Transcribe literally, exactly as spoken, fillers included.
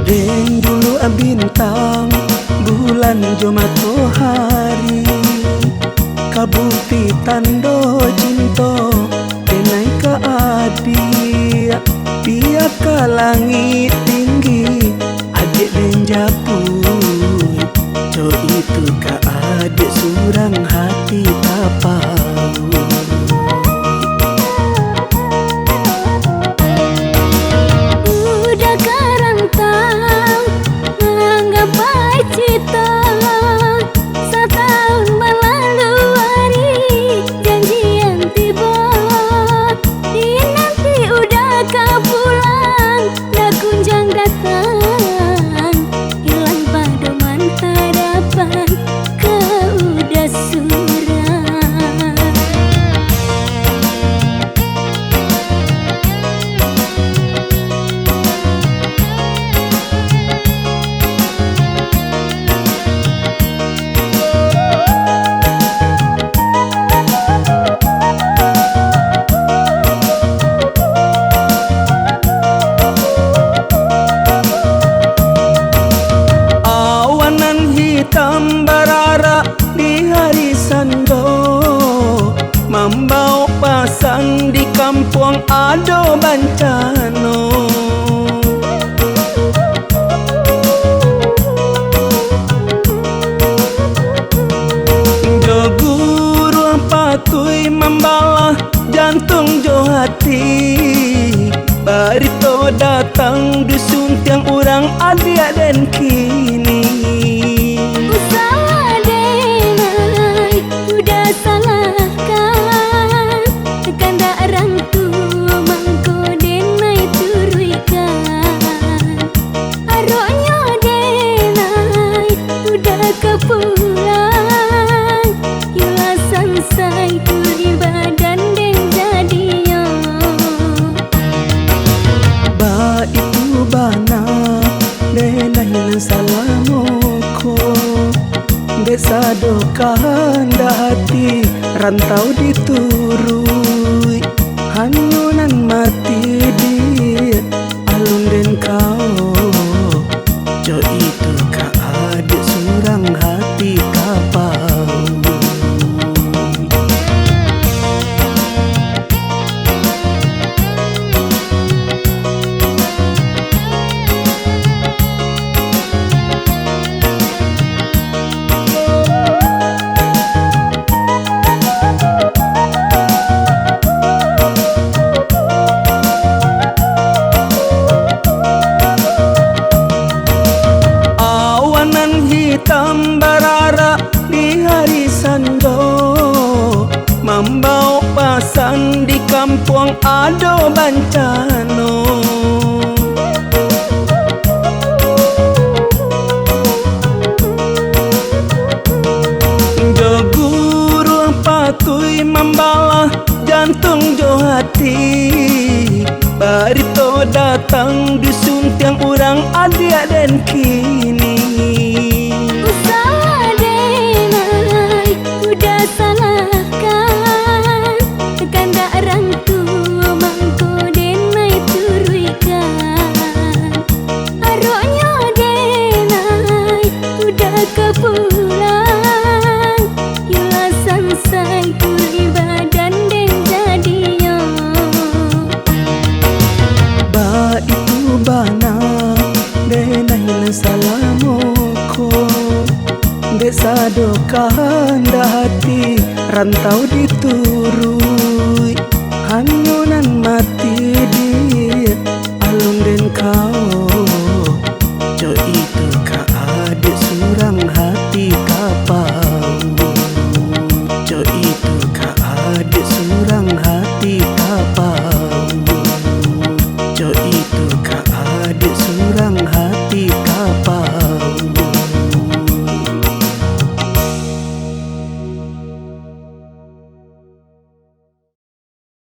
Den dulu bintang, bulan jo matohari, ka bukti tando cinto denai ka adiak. Pia ka langik tinggi, adiak den japuik, co itu ka adiak surang hati tapauik. Udah ka rantau, manggapai cito, satahun balalu ari, janjian tibo. Dinanti udah ka pulang, ndak kunjang datang, hilang padoman harapan, ka udah surang. Awan nan hitam bararak di hari sando, mambao pasan di kampuang ado bancano. Jo guruah patuih mambalah jantuang jo hati. Barito datang dusun tiang urang adiak den kini. Usah denai, udah salahkan. Kandak rang tu mangko denai turuikan. Aroknyo denai udah ka pulang, iyolah sansai kuri badan den jadinyo. Baitu bana, denai nan salamo ko, dek sado kahandak hati, rantau dituruik, hanyo nan mati di alun den kao, jo itu ka adiak surang hati tapauik. Awan nan hitam bararak di hari sando, mambao pasan di kampuang ado bancano. Jo guruah patuih mambalah jantuang jo hati. Barito datang dusun tiang urang adiak den kini. Usah denai, udah salahkan. Kandak rang tu mangko denai turuikan. Aroknyo denai udah ka pulang, iyolah sansai kuri badan den jadinyo. Baitu bana, denai nan salamo ko, dek sado kahandak hati, rantau dituruik.